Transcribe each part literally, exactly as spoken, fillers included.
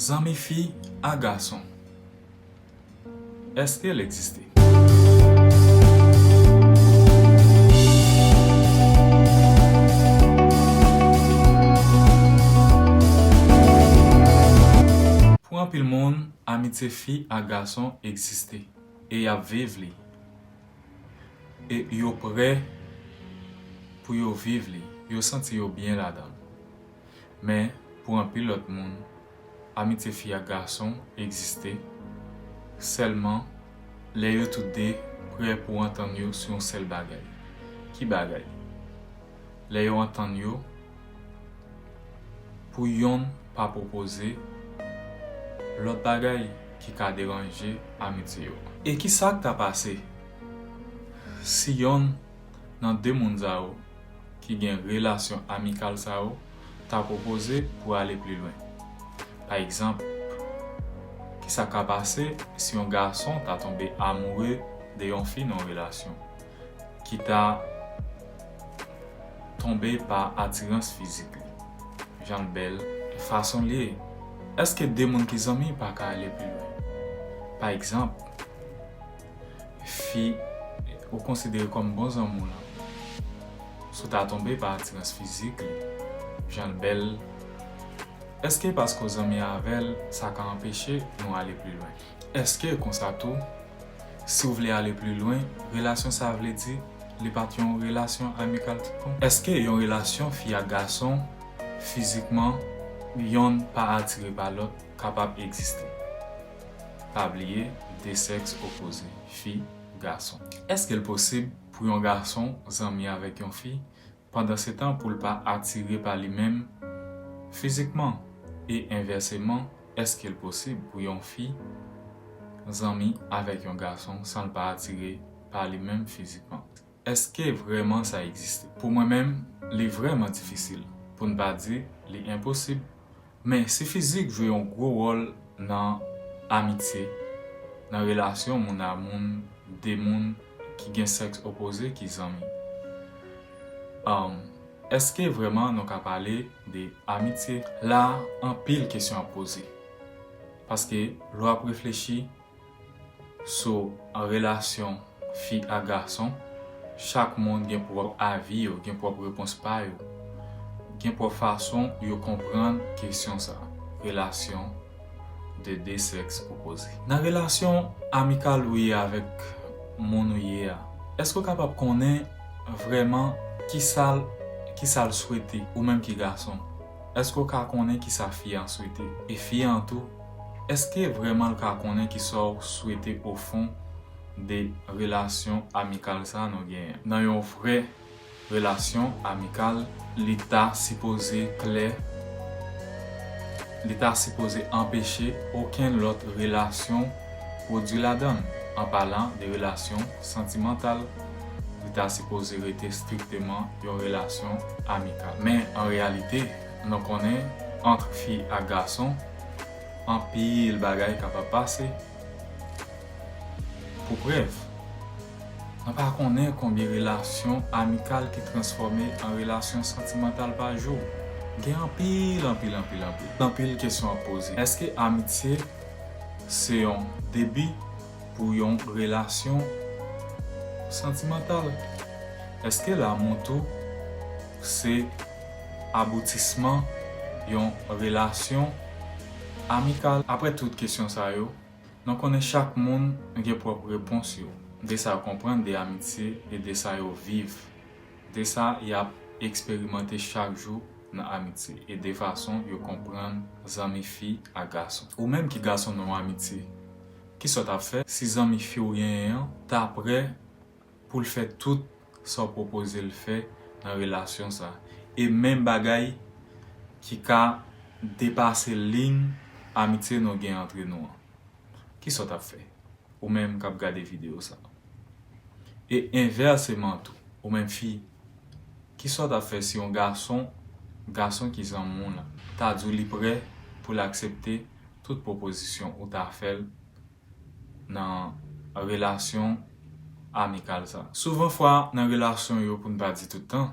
Zanmi fi a gason, èske l egziste? Pou anpil moun, amitye fi ak gason egziste e y ap viv li. E yo prè pou yo viv li, yo santi yo byen ladan l. Men, pou anpil lòt moun, amitye fi ak gason egziste sèlman lè yo tou de prè pou antann yo sou yon sèl bagay. Ki bagay? Lè yo antann yo pou yonn pa pwopoze lòt bagay ki ka deranje amitye yo. E ki sa k ta pase si yonn nan de moun sa yo ki gen relasyon amikal sa yo ta pwopoze pou ale pli lwen? Pa egzanp, ki sa ka pase si yon gason ta tonbe amoure de yon fi nan yon relasyon ki ta tonbe pa atirans fizik li, jan l bèl, fason l ye? Èske de moun ki zanmi pa ka ale pli lwen? Pa egzanp, fi ou konsidere kòm bon zanmi w lan, si w ta tonbe pa atirans fizik li, jan l bèl, èske paske w zanmi avè l, sa ka anpeche nou ale pli lwen? Èske konsa tou, si w vle ale pli lwen, relasyon sa vle di li pa t yon relasyon amikal tout bon? Èske yon relasyon fi ak gason, fizikman, yonn pa atire pa lòt, kapab egziste? Pa bliye, de sèks opoze, fi, gason. Èske l posib pou yon gason zanmi avèk yon fi, pandansetan pou l pa atire pa li menm fizikman? E envèseman, èske l posib pou yon fi zanmi avèk yon gason san l pa atire pa li menm fizikman? Èske vrèman sa egziste? Pou mwen menm, li vrèman difisil, pou n pa di li enposib. Men si fizik jwe yon gwo wòl nan amitye, nan relasyon moun a moun, de moun ki gen sèks opoze ki zanmi, um, èske vrèman nou ka pale de amitye? La, anpil kesyon ap poze. Paske lè w ap reflechi, sou relasyon fi ak gason, chak moun gen pwòp avi yo, gen pwòp repons pa yo, gen pwòp fason yo konprann kesyon sa, relasyon de de sèks opoze. Nan relasyon amikal ou ye avèk moun ou ye a, èske w kapab konnen vrèman kisa l, kisa l swete, ou menm ki gason? Èske w ka konnen kisa fi an swete? E fi an tou, èske vrèman l ka konnen kisa w swete ofon de relasyon amikal sa nou genyen? Nan yon vrè relasyon amikal, li ta sipoze klè, li ta sipoze anpeche okenn lòt relasyon pwodui ladan l, an palan de relasyon santimantal, li ta sipoze rete strikteman yon relasyon amikal. Men, an reyalite, nou konnen, ant fi ak gason, anpil bagay kapab pase. Pou prèv, nou pa konnen konbyen relasyon amikal ki transfòme an relasyon santimantal pa jou. Gen anpil, anpil, anpil, anpil, anpil kesyon ap poze. Èske amitye se yon debi pou yon relasyon santimantal? Èske lanmou tou se aboutisman yon relasyon amikal? Apre tout kesyon sa yo, nou konnen chak moun gen pwòp repons yo, de sa yo konprann de amitye e de sa yo viv, de sa y ap eksperimante chak jou nan amitye, e de fason yo konprann zanmi fi ak gason. Ou menm ki gason nan yon amitye, kisa w t ap fè si zanmi fi w genyen an ta prè pou l fè tout sa w pwopoze l fè nan relasyon sa, e menm bagay ki ka depase liy amitye nou gen antre nou an? Kisa w t ap fè, ou menm k ap gade videyo sa? E envèseman tou, ou menm fi, kisa w t ap fè si yon gason, gason ki zanmi w lan, ta di w li prè pou l aksepte tout pwopozisyon ou ta fè l nan relasyon amikal sa? Souvan fwa, nan relasyon yo, pou n pa di tout tan,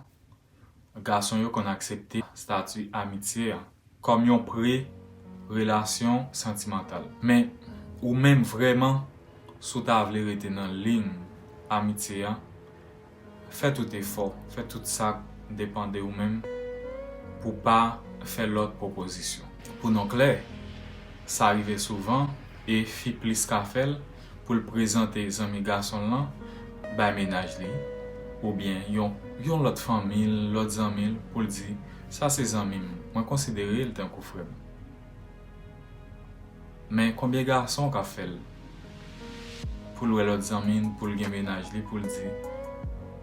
gason yo konn aksepte stati amitye a kòm yon pre relasyon santimantal. Men, ou menm vrèman, si w ta vle rete nan liy amitye a, fè tout efò, fè tout sa k depann de ou menm pou w pa fè lòt pwopozisyon. Pou nou klè, sa rive souvan e fi plis ka fè l pou l prezante zanmi gason l lan bay mennaj li, oubyen yon, yon lòt fanmi l, lòt zanmi l, pou l di, "Sa se zanmi m, mwen konsidere l tankou frè m." Men konbyen gason k ap fè l pou l wè lòt zanmi l, pou l gen mennaj li, pou l di,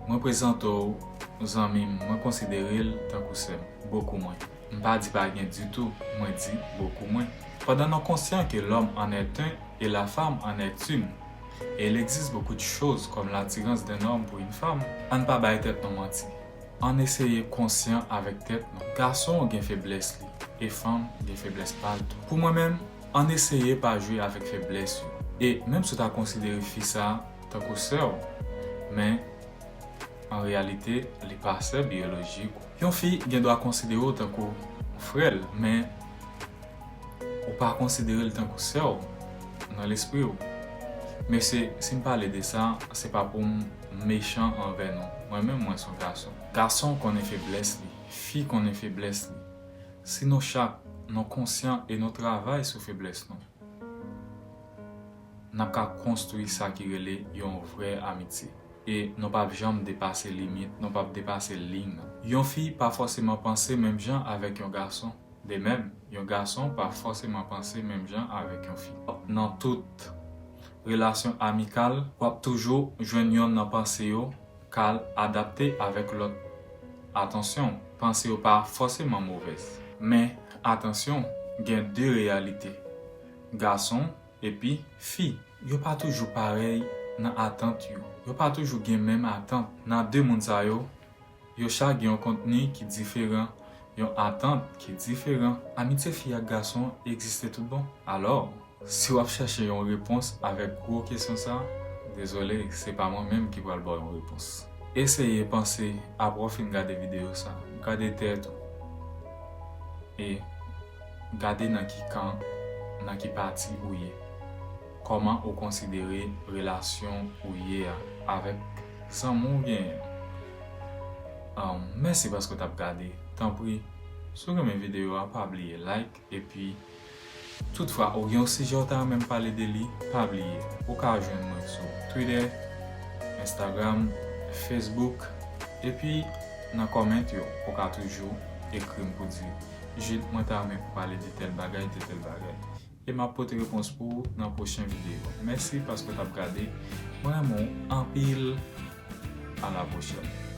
"Mwen prezante w zanmi m, mwen konsidere l tankou sè m, bokou mwen." M pa di pa gen ditou, mwen di bokou mwen. Pandan nou konsyan ke l'homme en est un et la femme en est une, et il existe beaucoup de choses comme l'attirance d'un homme pour une femme, ann pa bay tèt nou manti. Ann eseye konsyan avèk tèt nou. Gason gen feblès li, e fanm gen feblès pa l tou. Pou mwen menm, ann eseye pa jwe avèk feblès yo. E menm si w ta konsidere fi sa a tankou sè w, men an reyalite, li pa sè biyolojik ou. Yon fi gen dwa konsidere w tankou frè l, men ou pa konsidere l tankou sè w nan lespri w. Mesye, si m pale de sa, se pa pou m mechan anvè nou. Mwen menm, mwen se yon gason. Gason konnen feblès li, fi konnen feblès li. Si nou chak, nou konsyan e nou travay sou feblès nou, n ap ka konstwi sa ki rele yon vrè amitye. E nou p ap janm depase limit, nou p ap depase liy nan. Yon fi pa fòseman panse menm jan avèk yon gason. De menm, yon gason pa fòseman panse menm jan avèk yon fi. Nan tout relasyon amikal, w ap toujou jwenn yonn nan panse yo k al adapte avèk lòt. Atansyon, panse yo pa fòseman movèz. Men, atansyon, gen de reyalite. Gason epi fi, yo pa toujou parèy nan atant yo. Yo pa toujou gen menm atant. Nan de moun sa yo, yo chak gen yon kontni ki diferan, yon atant ki diferan. Amitye fi ak gason egziste tout bon. Alò, si w ap chèche yon repons avèk gwo kesyon sa, dezole, se pa mwen menm ki pral ba w yon repons. Eseye panse, apre w fin gade videyo sa, gade tèt ou. E gade nan ki kan, nan ki pati ou ye. Kòman ou konsidere relasyon ou ye a avèk zanmi w genyen an? Ahn, mèsi paske w t ap gade. Tanpri, si w renmen videyo a, pa bliye like, epi toutfwa ou gen yon sijè w ta renmen m pale de li, pa bliye, ou ka jwenn mwen sou Twitter, Instagram, Facebook, epi nan comment yo, ou ka toujou ekri m pou di, "Jude, mwen ta renmen pou pale de tèl bagay, de tèl bagay." E m ap pote repons pou ou nan pwochen videyo. Mèsi paske w t ap gade. Mwen renmen w anpil. A la pwochèn.